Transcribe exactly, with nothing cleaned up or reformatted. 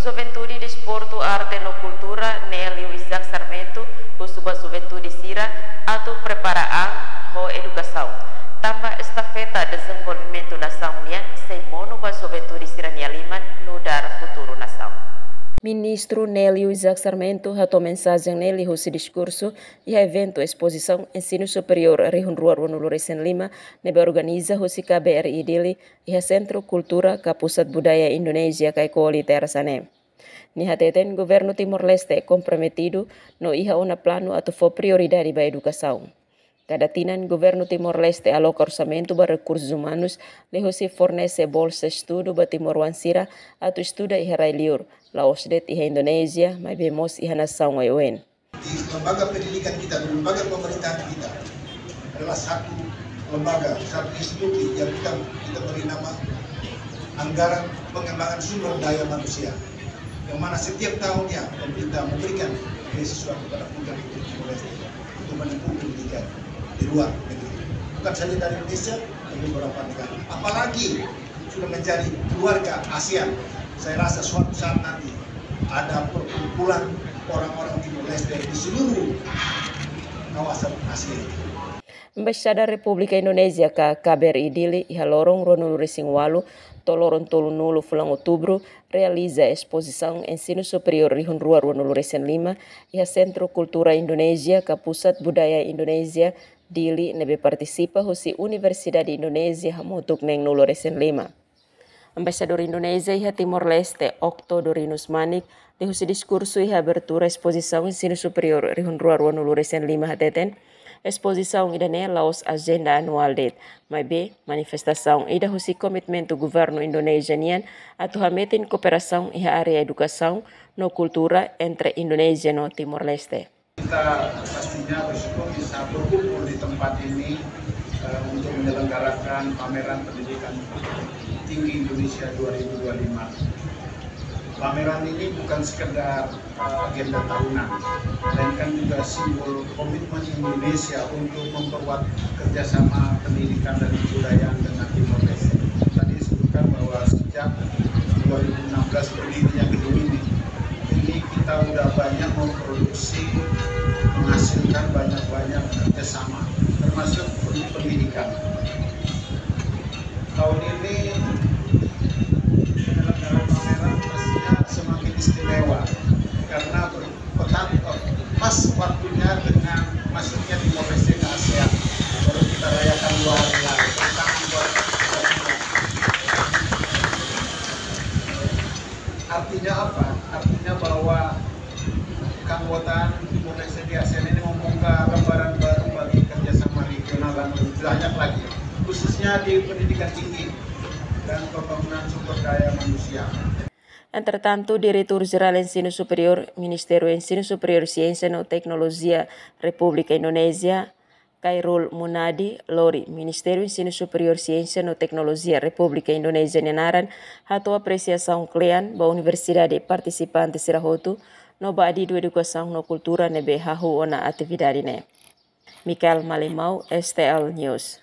Juventude, Desportu, Arte no Kultura, Nélio Isaac Sarmento, husu ba juventude sira atu prepara an ho edukasaun, tanba estafeta dezenvolvimentu nasaun nian sei monu ba juventude sira-nia liman nu'udar futuru nasaun. Ministru Nélio Isaac Sarmento hato'o mensajen ne'e liuhusi diskursu iha eventu espozisaun Ensinu Superiór rihun rua ruanulu resin lima ne'ebé organiza husi K B R I Dili iha Sentru Kultura ka Pusat Budaya Indonézia Kaikoli, Tersa ne'e. Nia hateten Governu Timor-Leste komprometidu no iha ona planu atu fó prioridade ba edukasaun. Kada tinan Governu Timor-Leste aloka orsamentu ba rekursus umanus liuhusi fornese bolsa estudu ba timoroan sira atu estuda iha rai-liur, la'ós de'it iha Indonézia, maibé mós iha nasaun oioin. Di lembaga pendidikan kita, di lembaga pemerintahan kita adalah satu lembaga, satu institusi yang kita, kita beri nama anggaran pengembangan sumber daya manusia, yang mana setiap tahunnya pemerintah memberikan beasiswa kepada putra-putri Timor-Leste untuk menempuh pendidikan di luar negeri. Bukan saja dari Indonesia, tapi beberapa negara. Apalagi sudah menjadi keluarga ASEAN. Saya rasa suatu saat nanti ada perkumpulan orang-orang Timor-Leste di seluruh kawasan ASEAN. Embaixada Repúblika Indonézia ka K B R I Dili iha loron ruanulu resin ualu to'o loron tolunulu fulan Outubru realiza espozisaun Ensinu Superiór rihun rua ruanulu resin lima iha Sentru Kultura Indonézia ka Pusat Budaya Indonézia Dili ne'ebé partisipa husi Universidade Indonézia hamutuk neenulu resin lima. Embaixadór Indonézia iha Timor-Leste, Okto Dorinus Manik, liuhusi diskursu iha abertura espozisaun Ensinu Superiór rihun rua ruanulu resin lima hateten, espozisaun ida-ne'e la'ós ajenda anuál de'it, maibé manifestasaun ida husi komitmentu Governu Indonézia nian atu hametin kooperasaun iha área edukasaun no kultura entre Indonézia no Timor-Leste. Kita pastinya bersyukur bisa berkumpul di tempat ini, eh, untuk menyelenggarakan Pameran Pendidikan Tinggi Indonesia dua ribu dua puluh lima. Pameran ini bukan sekedar, eh, agenda tahunan, melainkan juga simbol komitmen Indonesia untuk memperkuat kerjasama pendidikan dan kebudayaan dengan Timor Leste. Tadi disebutkan bahwa sejak dua ribu enam belas berdirinya gedung ini, ini kita udah banyak memproduksi, menghasilkan banyak-banyak kerjasama, termasuk untuk pendidikan. Tahun ini penyelenggaraan pameran pastinya semakin istimewa karena ber-, petang-, pas waktunya dengan masuknya Timor Leste ke ASEAN. Baru kita rayakan dua hari lagi. Tentang dua hari lagi. Artinya apa? Artinya bahwa keanggotaan Timor Leste di ASEAN ini membuka lembaran baru bagi kerjasama regional dan lebih banyak lagi, khususnya di pendidikan tinggi dan pembangunan sumber daya manusia. Entretantu, Diretór Jerál Ensinu Superiór, Ministériu Ensinu Superiór, Siénsia no Teknolojia Repúblika Indonézia, Khairul Munadi, lori Ministériu Ensinu Superiór, Siénsia no Teknolojia Repúblika Indonézia nia naran, hato'o apresiasaun kle'an ba universidade partisipante sira hotu, no ba adidu edukasaun no kultura ne'ebé hahú ona atividade ne'e. Michael Malimau, S T L News.